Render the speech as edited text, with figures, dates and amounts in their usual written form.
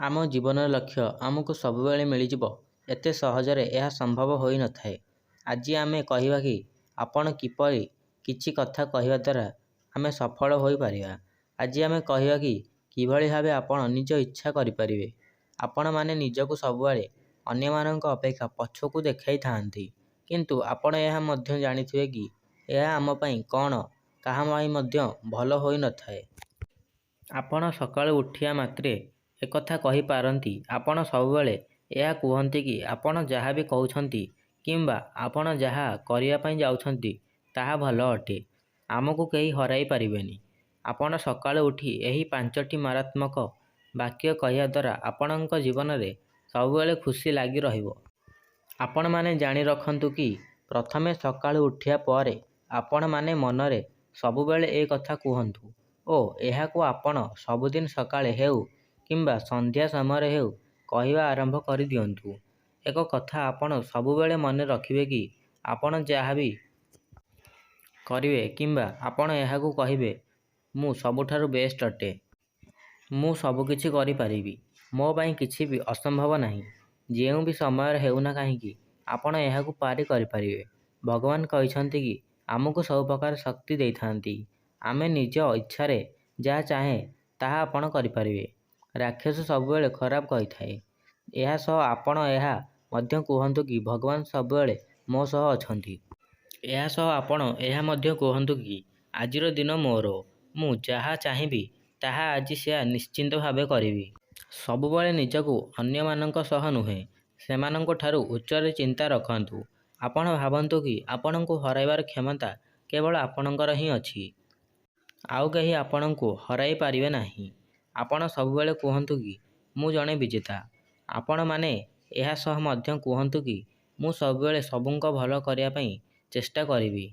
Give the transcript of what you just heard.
ଆମ ଜୀବନର ଲକ୍ଷ୍ୟ ଆମକୁ ସବୁବେଳେ ମିଳିଯିବ ଏତେ ସହଜରେ ଏହା ସମ୍ଭବ ହୋଇନଥାଏ। ଆଜି ଆମେ କହିବା କି ଆପଣ କିପରି କିଛି କଥା କହିବା ଦ୍ୱାରା ଆମେ ସଫଳ ହୋଇ ପାରିବା। ଆଜି ଆମେ କହିବା କି କିଭଳି ଭାବେ ଆପଣ ନିଜ ଇଚ୍ଛା କରିପାରିବେ। ଆପଣ ମାନେ ନିଜକୁ ସବୁବେଳେ ଅନ୍ୟମାନଙ୍କ ଅପେକ୍ଷା ପଛକୁ ଦେଖାଇଥାନ୍ତି କିନ୍ତୁ ଆପଣ ଏହା ମଧ୍ୟ ଜାଣିଥିବେ କି ଏହା ଆମ ପାଇଁ କଣ କାହା ପାଇଁ ମଧ୍ୟ ଭଲ ହୋଇନଥାଏ। ଆପଣ ସକାଳୁ ଉଠିବା ମାତ୍ରେ ଏକଥା କହି ପାରନ୍ତି ଆପଣ ସବୁବେଳେ ଏହା କୁହନ୍ତି କି ଆପଣ ଯାହାବି କହୁଛନ୍ତି କିମ୍ବା ଆପଣ ଯାହା କରିବା ପାଇଁ ଯାଉଛନ୍ତି ତାହା ଭଲ ଅଟେ। ଆମକୁ କେହି ହରାଇ ପାରିବେନି। ଆପଣ ସକାଳୁ ଉଠି ଏହି 5ଟି ମାରାତ୍ମକ ବାକ୍ୟ କହିବା ଦ୍ୱାରା ଆପଣଙ୍କ ଜୀବନରେ ସବୁବେଳେ ଖୁସି ଲାଗି ରହିବ। ଆପଣ ମାନେ ଜାଣି ରଖନ୍ତୁ କି ପ୍ରଥମେ ସକାଳୁ ଉଠିବା ପରେ ଆପଣ ମାନେ ମନରେ ସବୁବେଳେ ଏ କଥା କୁହନ୍ତୁ ଓ ଏହାକୁ ଆପଣ ସବୁଦିନ ସକାଳେ ହେଉ କିମ୍ବା ସନ୍ଧ୍ୟା ସମୟରେ ହେଉ କହିବା ଆରମ୍ଭ କରି ଦିଅନ୍ତୁ। ଏକ କଥା ଆପଣ ସବୁବେଳେ ମନେ ରଖିବେ କି ଆପଣ ଯାହାବି କରିବେ କିମ୍ବା ଆପଣ ଏହାକୁ କହିବେ ମୁଁ ସବୁଠାରୁ ବେଷ୍ଟ ଅଟେ। ମୁଁ ସବୁକିଛି କରି ପାରିବି। ମୋ ପାଇଁ କିଛି ବି ଅସମ୍ଭବ ନାହିଁ। ଯେଉଁ ବି ସମୟରେ ହେଉନା କାହିଁକି ଆପଣ ଏହାକୁ ପାରି କରିପାରିବେ। ଭଗବାନ କହିଛନ୍ତି କି ଆମକୁ ସବୁ ପ୍ରକାର ଶକ୍ତି ଦେଇଥାନ୍ତି। ଆମେ ନିଜ ଇଚ୍ଛାରେ ଯାହା ଚାହେଁ ତାହା ଆପଣ କରିପାରିବେ। ରାକ୍ଷସ ସବୁବେଳେ ଖରାପ କହିଥାଏ। ଏହା ସହ ଆପଣ ଏହା ମଧ୍ୟ କୁହନ୍ତୁ କି ଭଗବାନ ସବୁବେଳେ ମୋ ସହ ଅଛନ୍ତି। ଏହା ସହ ଆପଣ ଏହା ମଧ୍ୟ କୁହନ୍ତୁ କି ଆଜିର ଦିନ ମୋର ମୁଁ ଯାହା ଚାହିଁବି ତାହା ଆଜି ସେୟା ନିଶ୍ଚିତ ଭାବେ କରିବି। ସବୁବେଳେ ନିଜକୁ ଅନ୍ୟମାନଙ୍କ ସହ ନୁହେଁ ସେମାନଙ୍କ ଠାରୁ ଉଚ୍ଚରେ ଚିନ୍ତା ରଖନ୍ତୁ। ଆପଣ ଭାବନ୍ତୁ କି ଆପଣଙ୍କୁ ହରାଇବାର କ୍ଷମତା କେବଳ ଆପଣଙ୍କର ହିଁ ଅଛି। ଆଉ କେହି ଆପଣଙ୍କୁ ହରାଇ ପାରିବେ ନାହିଁ। ଆପଣ ସବୁବେଳେ କୁହନ୍ତୁ କି ମୁଁ ଜଣେ ବିଜେତା। ଆପଣ ମାନେ ଏହା ସହ ମଧ୍ୟ କୁହନ୍ତୁ କି ମୁଁ ସବୁବେଳେ ସବୁଙ୍କ ଭଲ କରିବା ପାଇଁ ଚେଷ୍ଟା କରିବି।